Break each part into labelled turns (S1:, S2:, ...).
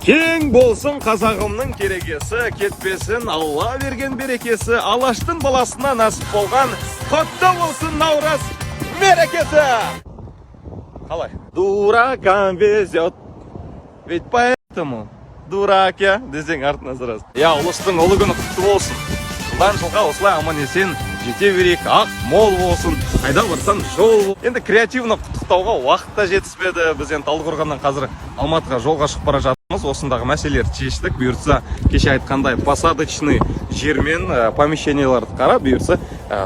S1: Кең болсын қазағымның керегесі, кетпесін Алла берген берекесі, Алаштың баласына нәсіп болған, құтты болсын Наурыз мерекесі! Қалай? Дуракам везет, ведь поэтому дурак я десең, артынан сразу. Иә, ұлыстың ұлы күні құтты болсын. Жылдан жылға осылай аман есен жете берейік, ақ мол болсын, қайда барсаң жол бол. Енді креативно құттықтауға уақыт та жетіспеді. Біз енді Талдықорғаннан қазір Алматыға жолға шығып бара жатырмыз. Осындағы мәселелерді шештік. Бұйыртса, кеше айтқандай, посадочный жермен помещенияларды қарап, бұйыртса,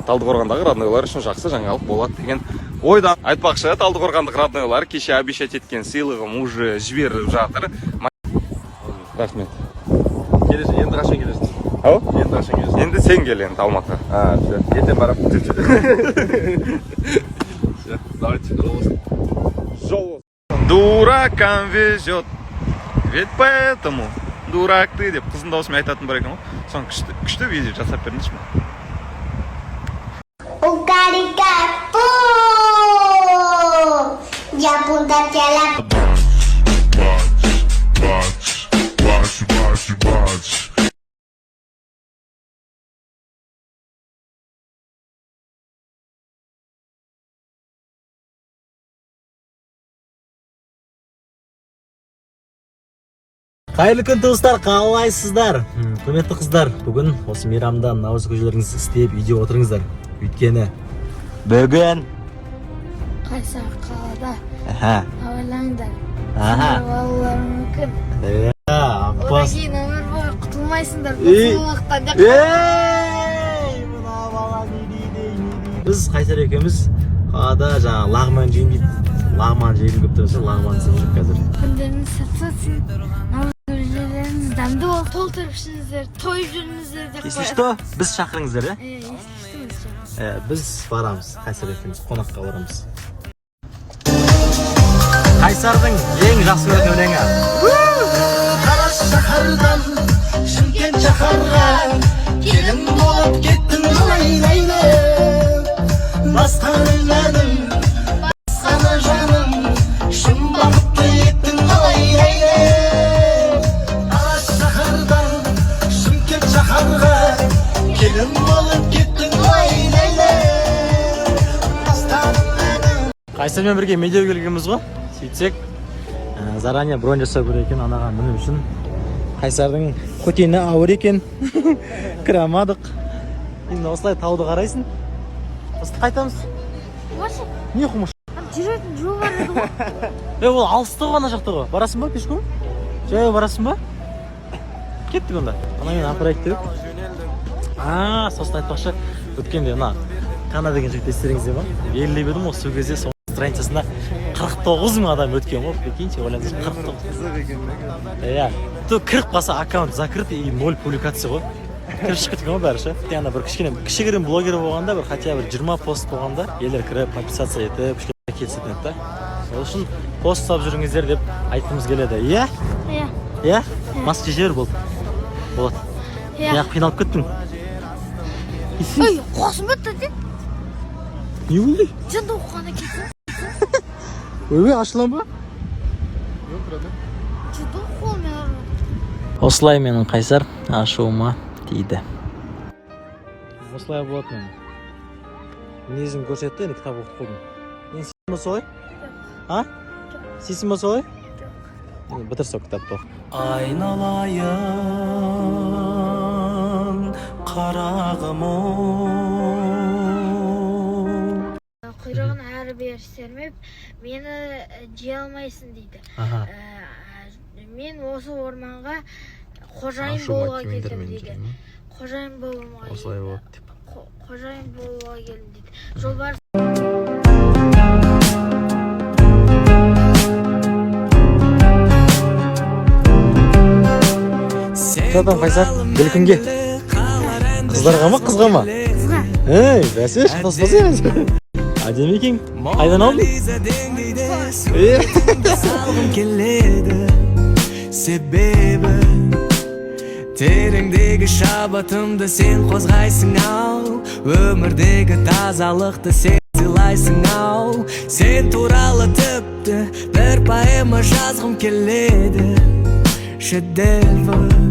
S1: Талдықорғандағы роднойлар үшін жақсы жаңалық болады деген ойда. Айтпақшы, талдықорғандық роднойлар, кеше обещать еткен сыйлығым уже жіберіліп жатыр. Рахмет.
S2: Келесі енді қашан келесің?
S1: Ау?
S2: Енді қашан келесің?
S1: Енді сен кел енді Алматыға.
S2: А, все, ертең барамын. Все, давайте, жол болсын.
S1: Жол. Дуракам везет, ведь поэтому дурак ты деп қыздың даусымен айтатын бар екен ғой. Соны күшті, күшті видео жасап беріңізші маған.
S3: Ucaricapú. Y apúntate a la
S4: Watch, watch, watch, watch, watch.
S5: Қайырлы күн, туыстар, қалайсыздар? Құрметті қыздар, бүгін осы мейрамда наурыз көжелеріңізді істеп, үйде отырыңыздар, өйткені бүгін
S6: Қайсар қалада
S5: аха
S6: абайлаңдар.
S5: Аха.
S6: Балалар мүмкін.
S5: Иә.
S6: Одан
S5: Апас.
S6: кейін өмір бойы құтылмайсыңдар
S5: Ей.
S6: бұл сұлулықтан деп.
S5: Ей, мына бала не дейді, не дейді? Біз Қайсар екеуміз қалада жаңағы лағман жеймін дейді, лағман жегім келіп тұрса, лағман істеп жүр қазір.
S6: Күндеріңіз сәтті өтсін, наурыз көжелеріңіз дәмді болып, толтырып ішіңіздер, тойып жүріңіздер деп.
S5: Если что, біз шақырыңыздар, иә.
S6: Иә, если что, біз шақырамыз.
S5: Біз барамыз, Қайсар екеуміз қонаққа барамыз. Қайсардың ең жақсы көретін өлеңі.
S7: Қара шаһардан Шымкент шаһарға келін болып кеттің, лай-лай. Басқаны әнім, басқаны жаным, шын бақытты еттің, лай-лай. Қара шаһардан Шымкент шаһарға келін болып кеттің, лай-лай. Бастадым әнім.
S5: Қайсармен бірге Медеу келгенбіз ғой. Сөйтсек, заранее бронь жасау керек екен анаған міну үшін. Қайсардың көтені ауыр екен, кіре алмадық. Енді осылай тауды қарайсың. Осы қайтамыз.
S6: Осы.
S5: Не қумыш?
S6: Жүретін жол бар еді ғой.
S5: Е, ол алыста ғой, ана жақта ғой. Барасың ба пешком? Жаяу барасың ба? Кеттік онда. Ана мені апарайық деп. А, сосын айтпақшы, өткенде мына Кана деген жігіт естеріңізде ма? Белгілеп едім ғой, сол кезде сол страницасында 49 мың адам өткен ғой, прикиньте, ойлаңызшы, 49.
S2: Қызық екен.
S5: Иә, то кіріп қалса, аккаунт закрытый и ноль публикация ғой. Кіріп шығып кеткен ғой бәрі ше. Ана бір кішкене кішігірім блогер болғанда, бір хотя бы 20 пост болғанда, елдер кіріп, подписаться етіп, кішкене келісетін еді да. Сол үшін пост салып жүріңіздер деп айтқымыз келеді, иә?
S6: Иә.
S5: Иә, маска шеше бер, болды, болады.
S6: Иә.
S5: Неғып қиналып кеттің?
S6: Ой, қосым бітті де.
S5: Не болды?
S6: Жынды оқығаннан кетсін.
S5: Ойбай, ашыла ма?
S6: Жынды қолмен ұрып.
S5: Осылай менің Қайсар ашуыма тиді. Осылай болады. Менің мінезім көрсетті енді, кітап оқып қойдым. Енді сен ба солай, а істейсің ба солай? Енді бітір сол кітапты оқып.
S7: Айналайын қарағым.
S6: Құйрығын әрі бері сермеп, мені жей алмайсың дейді.
S5: Аха.
S6: Мен осы орманға қожайын болуға келдім дейді. Қожайын болуға
S5: Осылай болады деп.
S6: Қожайын болуға келдім дейді. Жолбарыс
S5: Что там, Қайсар? Гүл кімге? Қыздарға ма, қызға ма?
S6: Қызға.
S5: Ей, бәсе, шатаспаса емес. Әдемі екен. Қайдан алдың? Е.
S7: Салғым келеді, себебі тереңдегі шабытымды сен қозғайсың ау, өмірдегі тазалықты сен сыйлайсың ау. Сен туралы тіпті бір поэма жазғым келеді. Шедевр.